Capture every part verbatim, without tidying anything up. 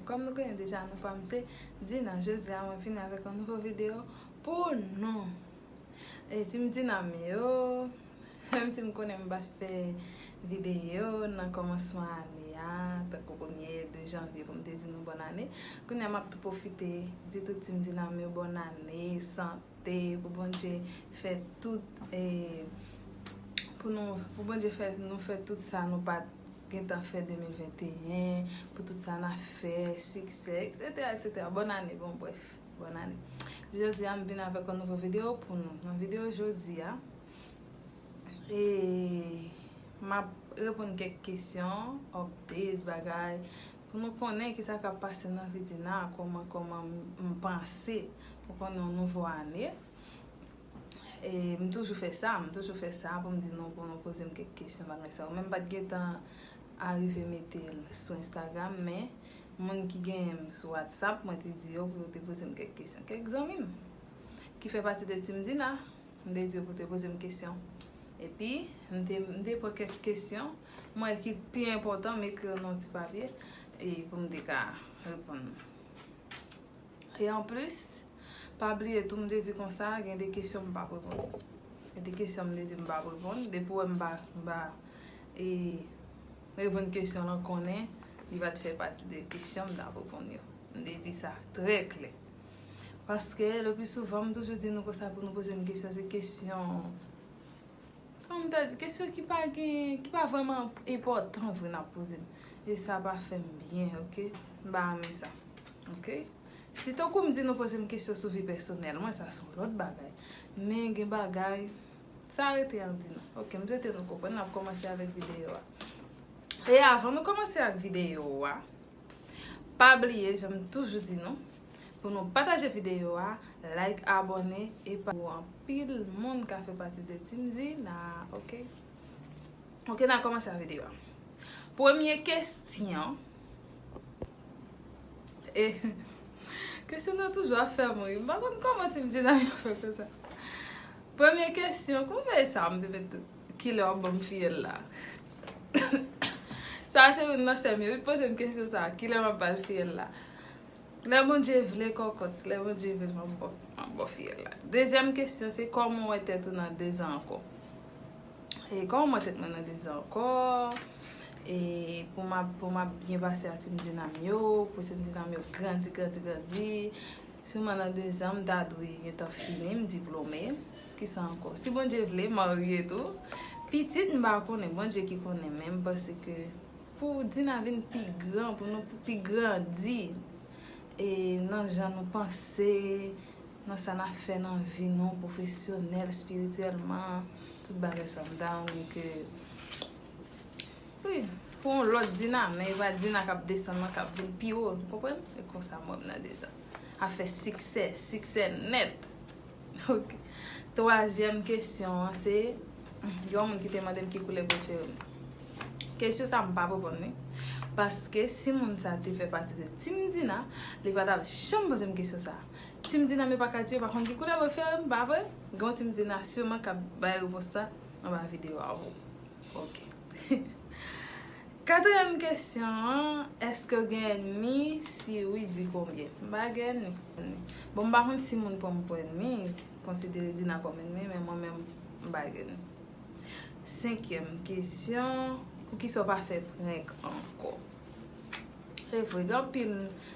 Kòm nou konnen deja, non pa m se Dina. Jodi a, mwen vini avèk yon nouvo videyo pou nou. E Team Dina m yo, menm si m konnen m pa fè videyo nan kòmansman ane a, tankou premye de janvye pou m te di nou bòn ane. Kounye a, m ap tou pwofite di tout Team Dina m yo bòn ane, sante, pou Bondye fè tout, e, pou nou, pou Bondye fè nou fè tout sa nou pa t gentan fè de mil venteyen, pou tout sa n ap fè, siksè, et cetera, et cetera. Bòn ane, bon, brèf, bòn ane. Jodi a, m vin avèk yon nouvo videyo pou nou. Nan videyo jodi a, e, m ap reponn kèk kesyon, update, bagay, pou nou konnen kisa k ap pase nan vi Dina, kòman, kòman m, m panse pou konnen yon nouvo ane. E m toujou fè sa, m toujou fè sa pou m di nou, pou nou poze m kèk kesyon, bagay sa yo. Men m pa t gentan arive mete l sou Instagram, men moun ki genyen m sou WhatsApp, mwen te di yo pou yo te poze m kèk kesyon. Kèk zanmi m ki fè pati de Team Dina, m te di yo pou te poze m kesyon. Epi, m te, m te pran kèk kesyon, mwen ki pi enpòtan, m ekri yo nan yon ti papye, e pou m te ka reponn. E anplis, pa bliye tou, m te di konsa, gen de kesyon m p ap reponn. Gen de kesyon m te di m p ap reponn. Depi w wè m pa, m pa, e, reponn kesyon lan, konnen li pa t fè pati de kesyon m t ap reponn yo. M te di sa trè klè. Paske, le pli souvan, m toujou di nou konsa pou nou poze m kesyon, se kesyon Kòm m ta di, kesyon ki pa gen, ki pa vrèman enpòtan vre n ap poze m. E sa pa fè m byen, oke? M pa renmen sa, oke? Si tankou m di nou poze m kesyon sou vi pèsonèl mwen, sa se yon lòt bagay. Men gen bagay, sa rete ant nou. Oke, m swete nou konprann, n ap kòmanse avèk videyo a. E avan nou kòmanse ak videyo a, pa bliye, jan m toujou di nou, pou nou pataje videyo a, like, abòne, e pa pou anpil moun ka fè pati de Team Dina, oke? Oke, n a kòmanse ak videyo a. Premye kesyon. E, kesyon nan toujou ap fè m ri. M pa konn kòman Team Dina yo fè konsa. Premye kesyon, kòman fè sa, m te met kilè w ap ban m fiyèl la? Sa se youn nan sè m yo, li poze m kesyon sa, kilè m ap ba l fiyèl la? Lè Bondye vle, kòkòt, lè Bondye vle, m ap ba w, m ap ba w fiyèl la. Dezyèm kesyon, se kòman w wè tèt ou nan dezan ankò? E kòman m wè tèt mwen nan dezan ankò? E pou m ap, pou m ap byen pase ak Team Dina m yo, pou Team Dina m yo grandi, grandi, grandi. Siman nan dezan, m ta dwe gentan fini, m diplome. Kisa ankò? Si Bondye vle, marye tou. Pitit, m pa konnen, Bondye ki konnen, men m panse ke pou Dina vin pi gran, pou nou pi grandi, e nan jan nou panse, nan sa n ap fè nan vi nou, pwofesyonèl, espirityèlman, tout bagay sa, m ta renmen ke Wi, pou yon lòt Dina, men e pa Dina k ap desann nan, k ap vin pi wo, w konprann? E konsa m wè m nan dezan. Afè siksè, siksè nèt. Oke. Twazyèm kesyon an se, gen yon moun ki te mande m ki koulè prefere m. Kesyon sa m p ap reponn li. Paske si moun sa te fè pati de Team Dina, li pa t ap janm poze m kesyon sa. Team Dina m yo pa ka di yo pa konn ki koulè prefere m, pa vre? Gen yon Team Dina siman k ap bay repons la anba videyo a pou ou. Oke. Katriyèm kesyon an, èske w gen ènmi? Si wi, di konbyen? M pa gen ènmi. Bon, m pa konn si moun pran m pou ènmi, konsidere Dina kòm ènmi, men mwen menm, m pa gen ènmi. Senkyèm kesyon, poukisa w pa fè prank ankò? E vre, gen anpil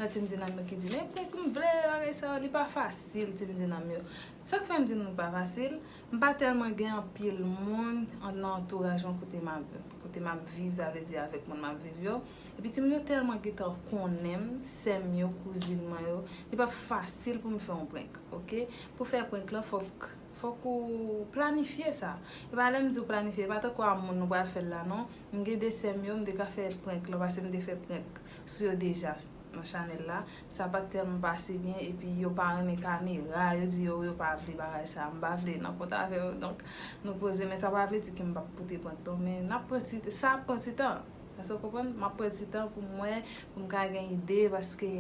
nan Team Dina m yo ki di, men prank m vle, bagay sa yo, li pa fasil, Team Dina m yo. Sa k fè m di nou l pa fasil, m pa tèlman gen anpil moun an-, nan antouraj mwen kote m ap, kote m ap viv, sa vle di avèk moun m ap viv yo. Epi timoun yo tèlman gentan konnen m, sè m yo, kouzin mwen yo, li p ap fasil pou m fè yon prank, oke? Pou fè prank lan, fòk, fòk ou planifye sa. E pa lè m di w planifye, e pa tankou a moun nou pral fè l la, non. M gen de sè m yo, m te ka fè prank lan, paske m te fè prank sou yo deja nan chanèl la. Sa pa t tèlman pase byen, epi yo pa renmen kamera, yo di yo, yo pa vle bagay sa, m pa vle nan kont avè yo, donk nou poze, men sa pa vle di ke m p ap pote prank non, men n ap pran ti, sa ap pran ti tan, èske w konprann? M ap pran ti tan pou m wè, pou m ka gen ide, paske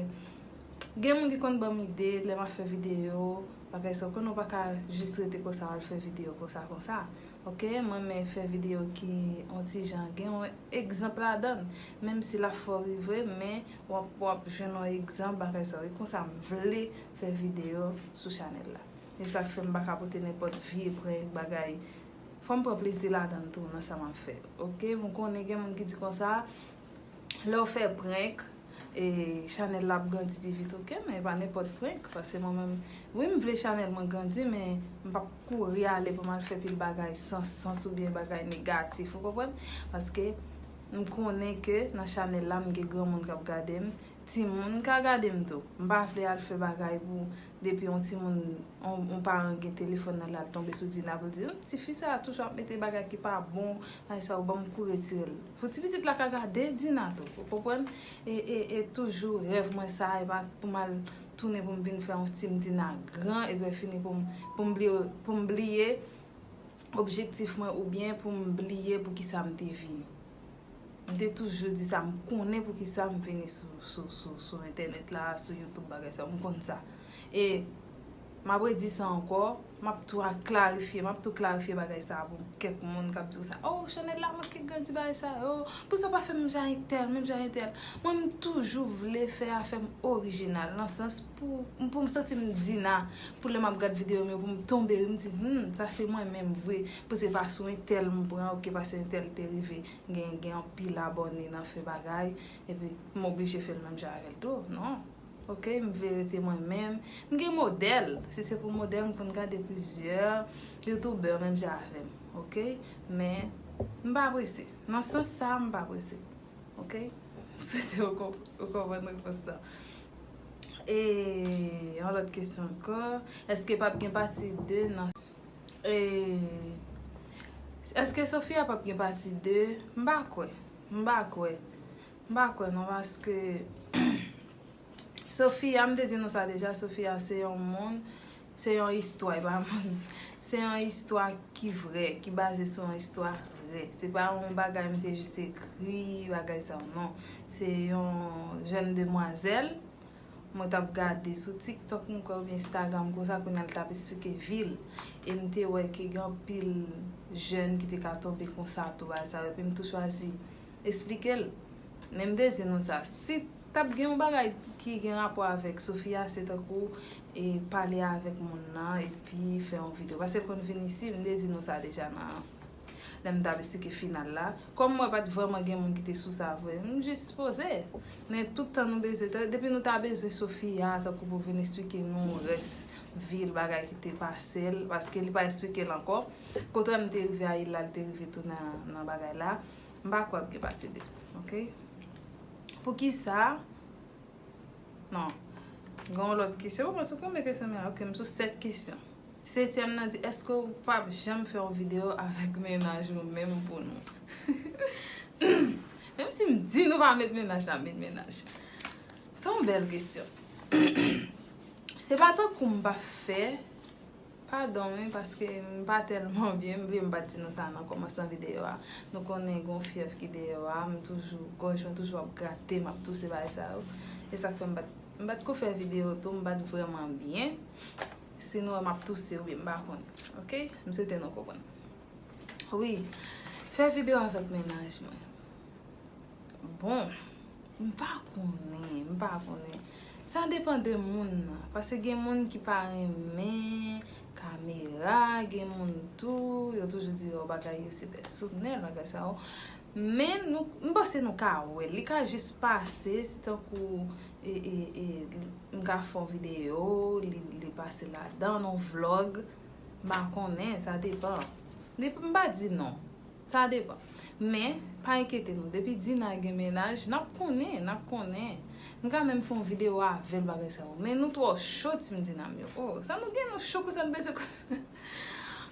gen moun ki konn ban m ide lè m ap fè videyo, bagay sa, w konn ou pa ka jis rete konsa, al fè videyo konsa, konsa. Ok, mwen renmen fè videyo ki yon ti jan gen yon egzanp ladan l. Menm si l ap fè w ri vre, men w ap, w ap jwenn yon egzanp bagay sa yo. E konsa m vle fè videyo sou chanèl la. E sa k fè m pa ka pote nenpòt vye prank bagay. Fò m pran plezi ladan l tou nan sa m ap fè. Ok, m konnen gen moun ki di konsa, lè w fè prank, e chanèl la ap grandi pi vit, ok? Men e pa nenpòt prank, paske mwen menm, wi, m vle chanèl mwen grandi, men m p ap kouri ale pou m al fè pil bagay san sans oubyen bagay negatif, ou konprann? Paske m konnen ke nan chanèl la, m gen granmoun k ap gade m, timoun ka gade m tou. M pa vle al fè bagay pou depi yon timoun, yon, yon paran gen telefòn nan, l al tonbe sou Dina pou l di, "Hum, tifi sa a toujou ap mete bagay ki pa bon, bagay sa yo, ban m kou retire l." Pou ti pitit la ka gade Dina tou, ou konprann? E, e, e toujou rèv mwen sa, e pa pou m al tounen pou m vin fè yon Team Dina gran, epi fini pou m, pou m bliye, pou m bliye objektif mwen oubyen pou m bliye poukisa m te vini. M te toujou di sa, m konnen poukisa m vini sou, sou, sou, sou entènèt la, sou YouTube, bagay sa, m konn sa. E m ap redi sa ankò, m ap tou a klarifye, m ap tou klarifye bagay sa pou kèk moun k ap di w sa, "Oh, chanèl la manke grandi bagay sa, oh, poukisa w pa fè menm jan entèl, menm jan entèl." Mwen, m toujou vle fè afè m orijinal, nan sans pou, pou m santi m Dina, pou lè m ap gad videyo m yo, pou m tonbe ri, m di, "Hmm, sa se mwen menm vre." Pou se pa sou entèl m pran, ok, paske entèl te rive gen, gen anpil abòne nan fè bagay, epi m oblije fè l menm jan avè l tou. Non. Ok, m vle rete mwen menm. M gen modèl. Si se pou modèl, m konn gade plizyè youtubè menm jan avè m. Ok? Men, m pa prese. Nan sans sa, m pa prese. Ok? M swete w konp-, w konprann repons lan. E yon lòt kesyon ankò. Èske p ap gen pati de nan E, èske Sofia p ap gen pati de? M pa kwè. M pa kwè. M pa kwè non, paske Sofia, m te di nou sa deja, Sofia se yon moun, se yon istwa, e pa moun. Se yon istwa ki vrè, ki baze sou yon istwa vrè. Se pa yon bagay m te jis ekri, bagay sa yo, non. Se yon jèn demwazèl mwen t ap gade sou TikTok, m kwè, oubyen Instagram, konsa, kounye a l t ap esplike vi l. E m te wè ke gen anpil jèn ki te ka tonbe konsa tou, bagay sa yo, epi m tou chwazi esplike l. Men m te di nou sa, si t ap gen yon bagay ki gen rapò avèk Sofia, se tankou, e, pale avèk moun nan, epi fè yon videyo. Paske l konn vin isi, m te di nou sa deja nan, lè m t ap esplike final la. Kòm m wè pa t vrèman gen moun ki te sou sa vre, m jis poze. Men tout tan nou bezwen, depi nou ta bezwen Sofia, tankou pou vin esplike nou rès vi l, bagay ki te pase l, paske li pa esplike l ankò. Kote m te rive a il la, li te rive tou nan, nan bagay la. M pa kwè ap gen pati de. Ok? Poukisa? Non. Gen yon lòt kesyon. Ou panse konbyen kesyon m gen? Ok, m sou sèt kesyon. Setyèm nan di, èske w p ap janm fè yon videyo avèk mennaj ou menm pou nou? Menm si m di nou pa met mennaj la, met mennaj. Se yon bèl kesyon. Se pa tankou m pa fè, padon wi, paske m pa tèlman byen, m bliye m pa t di nou sa nan kòmansman videyo a. Nou konnen gon fyèv ki deyò a, m toujou, gòj mwen toujou ap grate, m ap touse bagay sa yo. E sa k fè m pa t, m pa t ko fè videyo tou, m pa t vrèman byen. Si nou wè m ap touse, oubyen m pa konnen. Ok? M swete nou konprann. Wi, fè videyo avèk mennaj mwen. Bon, m pa konnen, m pa konnen. Sa depann de moun nan. Paske gen moun ki pa renmen kamera, gen moun tou, yo toujou di, "Oh, bagay yo se pèsonèl, bagay sa yo." Men nou, m panse nou ka wè l. Li ka jis pase, se tankou, e, e, e, m ka fè yon videyo, li, li pase ladan, yon vlog. M pa konnen, sa depann. Li, m pa di non. Sa depann. Men, pa enkyete nou. Depi Dina gen mennaj, n ap konnen, n ap konnen. M ka menm fè yon videyo avè l, bagay sa yo. Men nou twò cho, Team Dina m yo. Oh, sa nou gen, nou cho konsa, nou bezwen konn.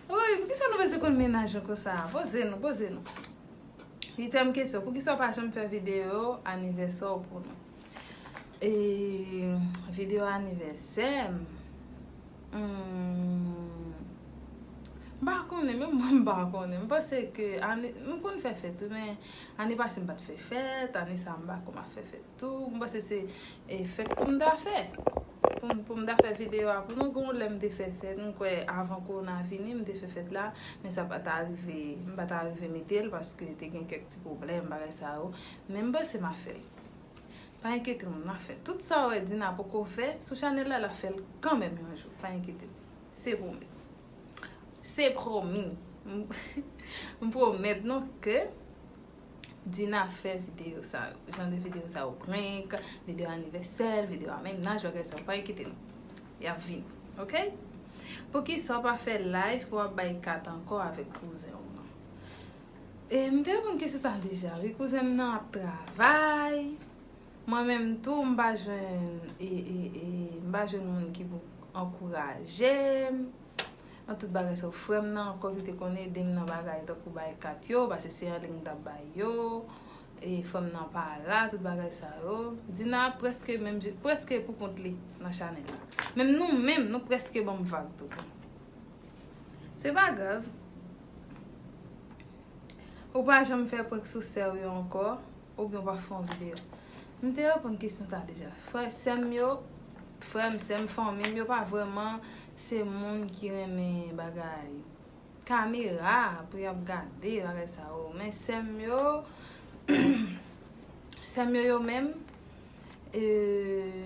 Oh, poukisa nou bezwen konn mennaj nou konsa? Poze nou, poze nou. Uityèm kesyon, poukisa w pa janm fè videyo anivèsè w pou nou? E, videyo anivèsè m, hmm, m pa konnen, menm mwen m pa konnen. M panse ke ane, m konn fè fèt tou, men ane pase m pa t fè fèt, ane sa a m pa kòmanse fè fèt tou. M panse se, e, fèt pou m ta fè. Pou m, pou m ta fè videyo a pou nou, gen yon lè m te fè fèt, m kwè avan kowona vini, m te fè fèt la, men sa pa ta rive, m pa ta rive mete l paske te gen kèk ti pwoblèm, bagay sa yo. Men m panse m a fè l. Pa enkyete w, m a fè l. Tout sa w wè Dina poko fè sou chanèl la, l a fè l kanmenm yon jou. Pa enkyete w. Se pwomèt. Se pwomi. M, m pwomèt nou ke Dina fè videyo sa yo. Jan de videyo sa yo, prank, videyo anivèsè, videyo a mennaj, bagay sa yo. Pa enkyete nou. Y ap vini. Oke? Poukisa w pa fè live pou w ap bay kat ankò avèk kouzen w nan? E, m te reponn kesyon sa deja, wi. Kouzen m nan ap travay. Mwen menm tou, m pa jwenn, e, e, e, m pa jwenn moun ki pou ankouraje m. Nan tout bagay sa yo, frè m nan ankò ki te konn ede m nan bagay tankou bay kat yo, paske se an liy m t ap bay yo. E frè m nan pa la, tout bagay sa yo. Dina prèske menm je, prèske pou kont li nan chanèl la. Menm nou menm, nou prèske ban m vag tou. Se pa grav. Ou pa janm fè prank sou sè w yo ankò, oubyen w pa fè yon videyo? M te reponn kesyon sa deja. Frè, sè m yo, frè m, sè m, fanmi m yo pa vrèman se moun ki renmen bagay kamera pou y ap gade bagay sa yo. Men sè m yo, sè m yo, yo menm, e,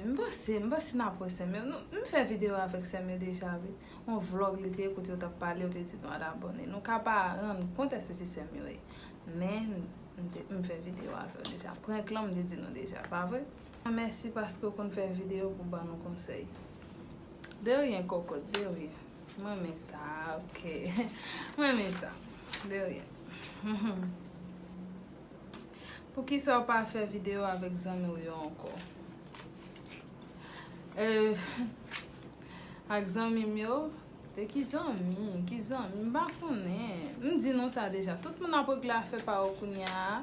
m panse, m panse n ap wè sè m yo. Nou, m fè videyo avèk sè m yo deja, wi. Yon vlòg li te ye kote yo t ap pale, yo te di nou al abòne. Nou ka pa rann kont èske se sè m yo ye. Men, m te, m fè videyo avè yo deja. Prank lan, m te di nou deja, pa vre? Mèsi paske w konn fè videyo pou ban nou konsèy. De rien, kokot, de rien. M renmen sa, oke. M renmen sa. De rien. Poukisa w pa fè videyo avèk zanmi w yo ankò? Euh, ak zanmi m yo? De ki zanmi? Ki zanmi? M pa konnen. M di nou sa deja. Tout moun ap regle afè pa yo kounye a.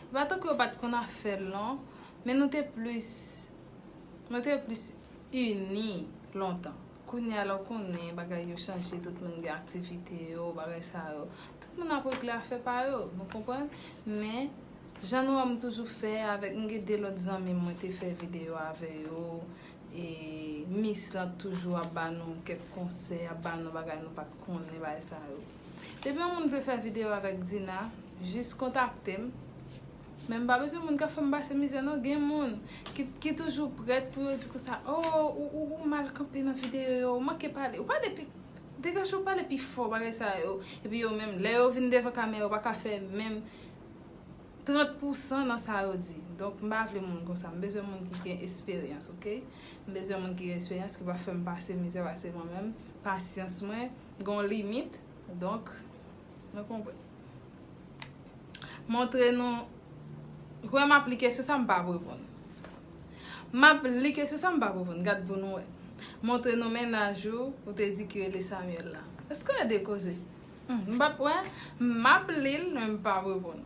E pa tankou yo pa t konn ap fè l, non. Men nou te plis, nou te plis ini lontan. Kounye a la, w konnen, bagay yo chanje, tout moun gen aktivite yo, bagay sa yo. Tout moun ap regle afè pa yo, nou konprann? Men, jan nou wè m toujou fè avèk, m gen de lòt zanmi m, mwen te fè videyo avè yo, e Miss lan toujou ap ba nou kèk konsèy, ap ba nou bagay nou pa t konnen, bagay sa yo. Depi yon moun vle fè videyo avèk Dina, jis kontakte m. Men m pa bezwen moun k ap fè m pase mizè, non. Gen moun ki, ki toujou prèt pou yo di konsa, "Oh, ou, ou, ou mal kanpe nan videyo yo, ou manke pale, ou pale pi, degaje w pale pi fò, bagay sa yo." Epi yo menm, lè yo vin devan kamera, yo pa ka fè menm trant pousan nan sa yo di. Donk, m pa vle moun konsa. M bezwen moun ki gen esperyans, oke? M bezwen moun ki gen esperyans, ki pa fè m pase mizè, paske mwen menm, pasyans mwen gen yon limit. Donk, nou konprann. Montre nou, kwè m ap li kesyon sa, m p ap reponn. M ap li kesyon sa, m p ap reponn. Gad pou nou wè. Montre nou mennaj ou, ou te di ki rele Samuel la. Èske w ede koze? Hmm, m p ap, wè, m ap li l, men m p ap reponn.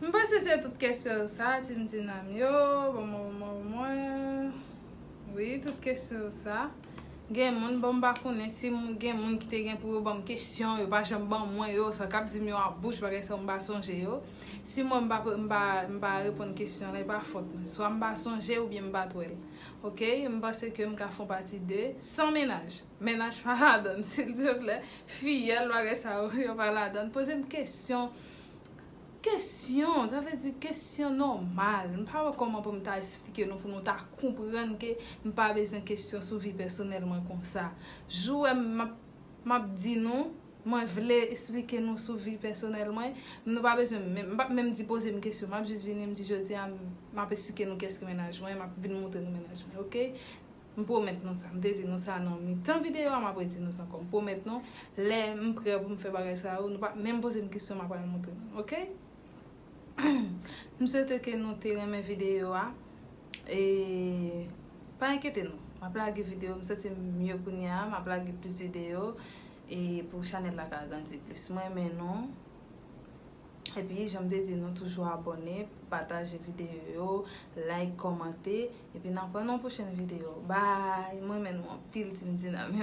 M panse se tout kesyon sa, Team Dina m yo, bon, mwen, mwen, mwen. Wi, tout kesyon sa. Gen moun, bon, m pa konnen si moun, gen moun ki te gen pou yo ban m kesyon, yo pa janm ban mwen yo, sa k ap di m yo a bouch, bagay sa yo m pa sonje yo. Si mwen m pa, m pa, m pa reponn kesyon la, e pa fòt mwen. Swa m pa sonje oubyen m pa t wè l. Oke, m panse ke m ka fè yon pati de san mennaj. Mennaj pa ladann, silvouplè. Fiyèl, bagay sa yo, yo pa ladann. Poze m kesyon. Kesyon, sa vle di kesyon nòmal. M pa wè kòman pou m ta esplike nou, pou nou ta konprann ke m pa bezwen kesyon sou vi pèsonèl mwen konsa. Jou wè m ap, m ap di nou, mwen vle esplike nou sou vi pèsonèl mwen, nou pa bezwen menm, m p ap menm di poze m kesyon. M ap jis vini, m di jodi a, m ap esplike nou kiyès ki mennaj mwen, m ap vin montre nou mennaj mwen, oke? M pwomèt nou sa. M te di nou sa nan mitan videyo a, m ap redi nou sa ankò. M pwomèt nou, lè m prè pou m fè bagay sa yo, nou pa menm poze m kesyon, m ap al montre nou. Oke? M swete ke nou te renmen videyo a. E pa enkyete nou. M ap lage videyo, m santi m mye kounye a, m ap lage plis videyo. E pou chanèl la ka grandi plis. Mwen renmen nou. Epi, jan m te di nou, toujou abòne, pataje videyo yo, like, kòmante. Epi, n ap wè nan pwochèn videyo. Bye! Mwen renmen nou anpil, Team Dina m yo.